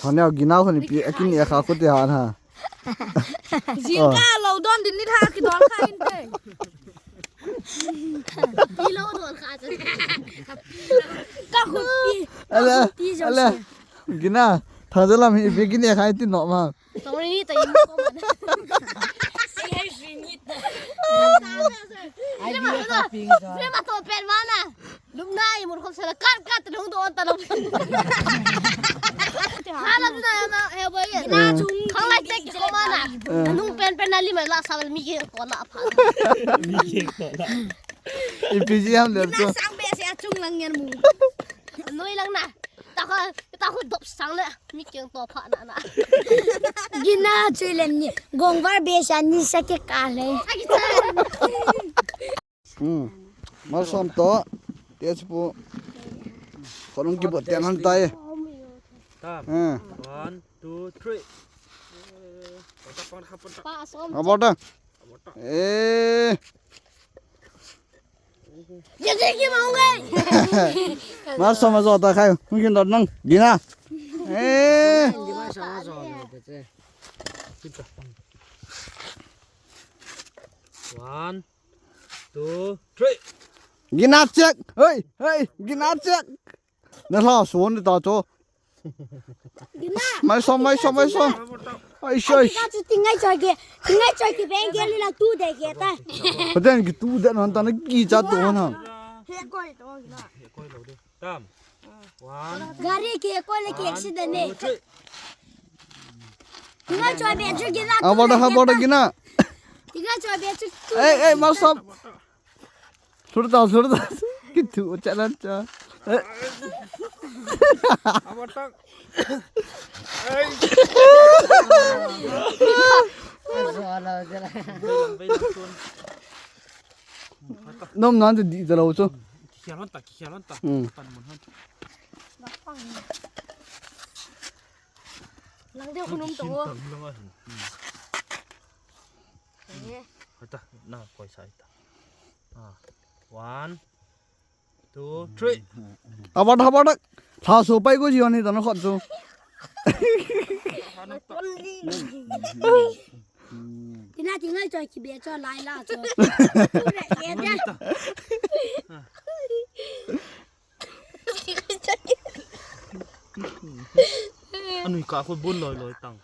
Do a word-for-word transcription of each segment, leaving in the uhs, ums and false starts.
Thangniao, Gina khun ipi akineh kha khu ti han ha. Jingkah lou don din ni tha kidon kha inte. Pi lou don kha chu. Ka khut pi. Ala, ka khut pi jong ala. Si. Gina, Thangjalam hi ipi kineh kha iti nom a. Tong ni ta yin ko man. Si hai si ni ta. Ai, Gina ka pi jong. Film a to pen ma na. Lum na i mun khom sala kat kat lung don ta lung. Hala tu na ma he boy. Na chung khang lai tek ko ma na. Eh. Nung pen pen na li ma la sa mi ke ko la pha. Mi ke ko la. Ipi ji ham le chu. Na sang be se chung lang ngen mu. Noi lang na. Ta kho, ta kho dop sang le. Mi ke to pha na na. Gina chui lem ni. Gongvar be sa ni sa ke ka le. Sa ke cha. Hmm. Malsom to. Tia chipu. Khonung kibot tian han tai. Tam. Hmm. One, two, three. Pa som. Abota. Eh. Ye ye ye maung ngai. Malsom ajo ta khai. Mungkin dot nang. Gina. Eh. One, two, three. Gina check. Hey, hey, Gina check. Na hla suan ta chu. Gina. Malsom, malsom, malsom. Ai, ai, shoi. Ka chu tingai choi ke. Tingai choi ke beng ke li la tu de ke ta. Paden ki tu de non ta na ki cha tu na. He koi to Gina. He koi lo de. Tam. One. Gari ke koi le ke accident ne. Two, three. Tingai choi be chu Gina. Abota, abota Gina. Tingai choi be chu. Ei, ei, malsom. Surta, surta. Kitu, jalan cha. Eh. Abota. Ei. Nom nan di jalo chu. Kikhel hon ta, kikhel hon ta. Hmm. Pan mun hon. Lang deu khunum to. Kikhel hon ta, lang hon. Hmm. Eh. Hata, na koi sai ta. Ah, one, two, three. Abot, abot. Tha so pai ko jiwan ni ta na khot chu. Tina tingai choi ki be cho lai la cho. Anui ka khoi bon loi loi tang.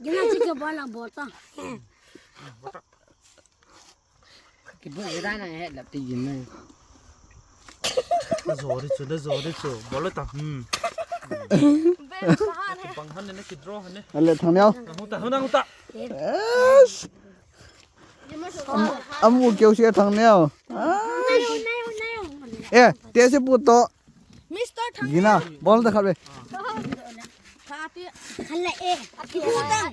Gina chi ke bon lang bol tang. Ki bol da na he lap ti yin na. Da zo ri chu, da zo ri chu. Bol ta. Hmm. Bang han ne ki draw han ne. Ale thang neo. Hung ta, hung ta, hung ta. Yes. Amu keu sia thang neo. Eh, te se pu to. Mister Thang. Gina, bol da khat ve. Khat ti. Khat la e. Ati ko tang.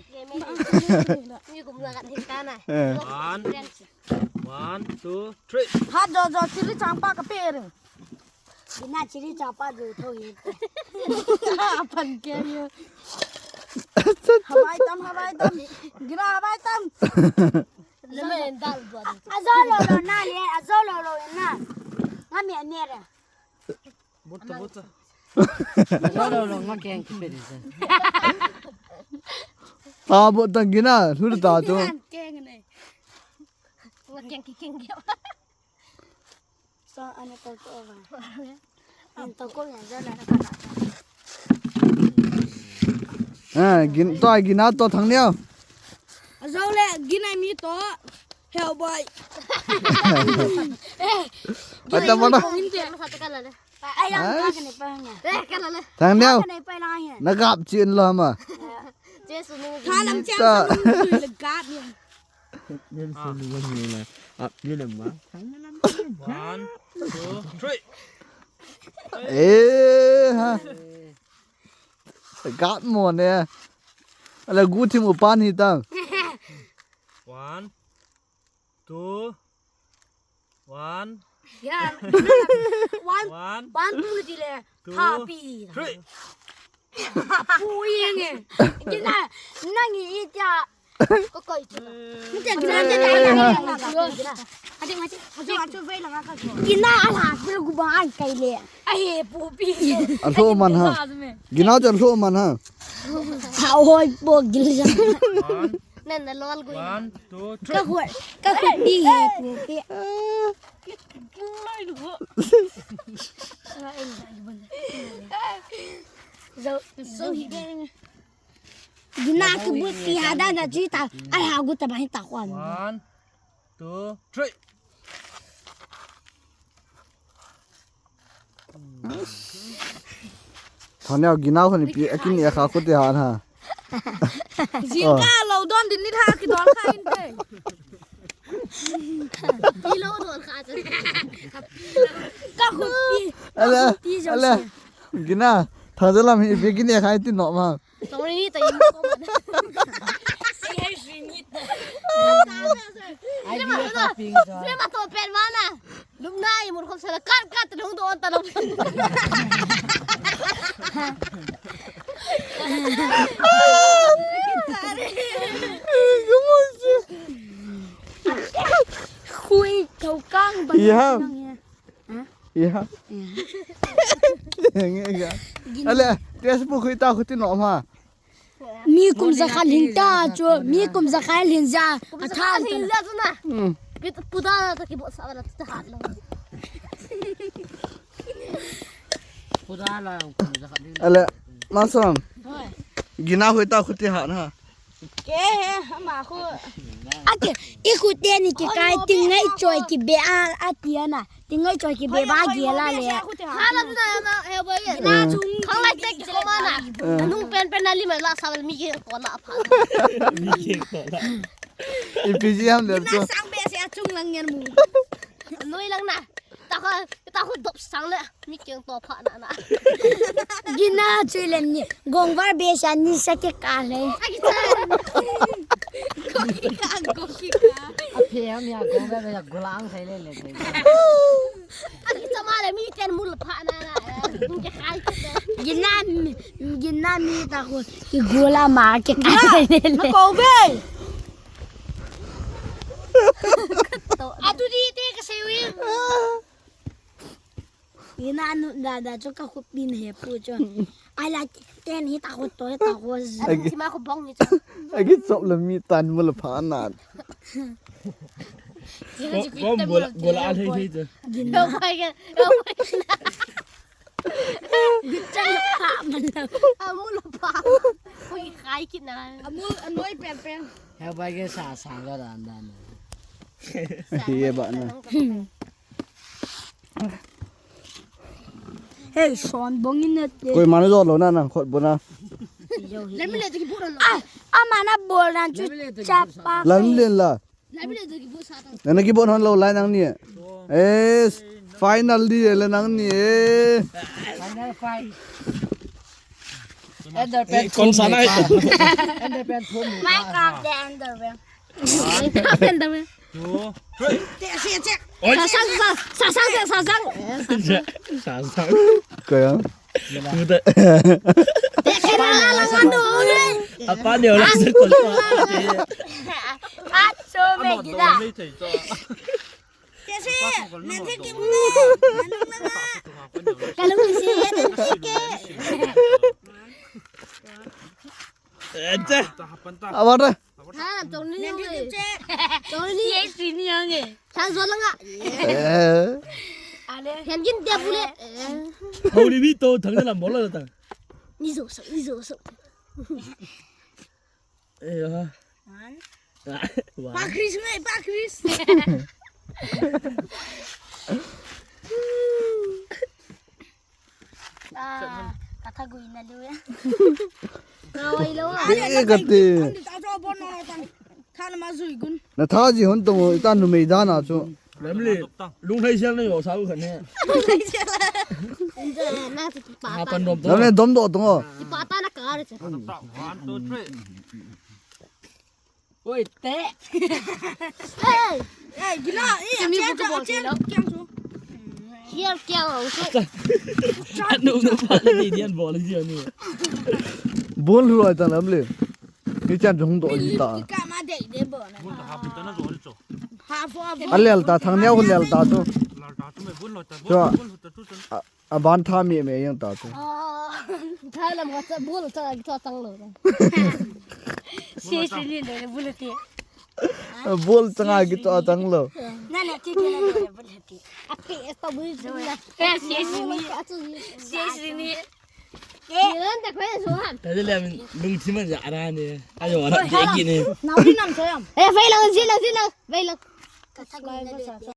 Mi kum la kan hin ta na. Eh. One, one, two, three. Ha jo jo chili chang pa ka pe re. Gina chili chang pa jo tho hi. Apan ke ye. Hawai tam, hawai tam. Gina hawai tam. Ajo lo lo na le, ajo lo lo na. Ngami ane re. Bota, bota. Lo, lo, lo, nga keng ki pe di sa. Ta bota Gina, lu ta chu. Keng ne. Nga keng ki keng ki. So, ane to to ba. An to ko ya ja na ka. Ah, Gin, to Gina to thang neo. Ajo le Gina mi to. Hell boy. Ai ta mana. Ai lang ka ne pa nga. Thang neo. Ka ne pa lang he. Na gap chin lo ma. Jesu nu. Tha lam chang ta. Sa nu le gap ni. Ni su nu ni na. Ap ni na ma. One, two, three. Eh ha. Gap mo ne. Ala gu thi mo pa ni ta. One, two, one. Ya. One, one, two di le. Two, three. Pu yeng e. Kina, nang i tia. Gina ala pil gu ba an kai le. Ahe pu pi. Alho man ha. Gina jan lho man ha. Hoi po gil. One, two, three. Ka hoi, ka hoi pi he pu pi. Gina ki bu pi ha da na ji ta. Ai ha gu ta ba hi ta hon. One, two, three. Thania Gina hon pi akin ya kha ko te ha na. Jingkah lo don din ni tha kidon kha inte. Pi lo don kha chu. Ka khut pi. Ala, ka khut pi jo ala. Gina, tha jalam hi pi kin ya kha ti no ma. Tong ni ta yin ko ma. Si hai si ni ta. Ai ni ta pi jo. Ni ma to pen ma na. Lum na i mun khom sala kar kar ta lung don ta lung. Hui thau kang ba. Iha. Iha. Nge ga. Ale, Facebook hui ta khu ti no ma. Mi kum jakhat hin ta chu, mi kum jakhat hin ja, a tha hin ja chu na. Hmm. Puda ta ki bo sa la ta hat lo. Puda la kum jakhat hin. Ale, masam. Hoi. Gina hui ta khu ti ha na. Ke he, ama khu. Ake, i khu te ni ki kai ti ngai choi ki be a, a ti ana. Tingai choi ki be ba gi la le. Hala tu na na he boy. Na chung khang lai tek ko ma na. Nung pen pen na li ma la sa mi ke ko na pha. Mi ke ko na. I pi ji ham le to. Sang be se chung lang ngen mu. Noi lang na. Ta ko ta ko dop sang le. Mi ke to pha na na. Gina chui le ni. Gongvar be sa ni sa ke ka le. Ko ki ka, ko ki ka. A phe mi a gongvar be sa gulang sai le le. Aki chama le mi ten mul pha na na. Ke khai ke. Gina, gina mi ta ko ki gula ma ke khai le. Na ko be. Atu di te ka se wi. Gina nu da da cho ka khupin he pu cho. Ai la ten hi ta ko to ta ko. Agi ma ko bong ni cho. Agi chop la mi tan mul pha na. Ko, ko bola, bola al hei hei cha. Gina. Yo pai ke, yo pai ke. Gina pa man la. Amu lo pa. Ui, khai kit na. Amu, anoi pen pen. Yo pai ke sa, sa lo dan dan. Ye ba na. Hey, son bong in na te. Koi manu jo lo na nang khot bo na. Lam le te ki bu lo. Ah, ama na bol na chu chapa. Lam le la. Nana kibon hon lou lai nangni. Es, final di le nangni e. Final fight. Underpants. Kon sana hai. Underpants thum. Mai ka de underwear. Underwear. Two, three. Te, se, se. Oi. Sasang, sa, sasang, sasang. Sasang. Kaya. Puta. Apa ni orang sekolah? Acho me gida. Kesi, nanti kimne? Kalau kesi ya nanti ke. Ente. Awara. Ha, tong ni. Nanti kimche. Tong ni. Ye sini yang e. Thang zo langa. Eh. Ale. Thang gin dia bule. Hau ni bi to thang na mola ta. Ni zo so, ni zo so. Eh, ha. One. One. Pa Chris ngai, pa Chris. Ah, kata gui na lu ya. Kawai lo. Be kate. Ani ta jo bon no tan. Tha na ma jui gun. Na tha ji hon tong o, ita numei dan a chu. Lamle, lunglhai sel na jo sa u khan he. Lunglhai sel. Inja na tu pa. Ha, pan dom to. Lamle dom to tong o. Ki pa ta na ka re che. One, two, three. Oi, te. Hey, hey, gila, eh, mi bu ko bol lo. Kiang chu. Kiang chu. Anu no pa le ni dian bol ji anu. Bol ru ai ta lamle. Ni chan jong do ji ta. Ki ka ma Alel ta, Thangneo khu lel ta chu. Chu a, aban tha mi mi jeng ta chu. Tha lam ka cha bul cha ki cha tang lo. Si si ni le bul ti. Bul changa kichoh chang lou. Na le ti ti le bul ti. Ape to bul na. Si si ni. Si si ni. Ran ta ko so ham. Ta le min lung thi man ja ra ni. Ayo ra de ki ni. Na ri nam so yam. Eh, vei lang, si lang, si lang, vei lang.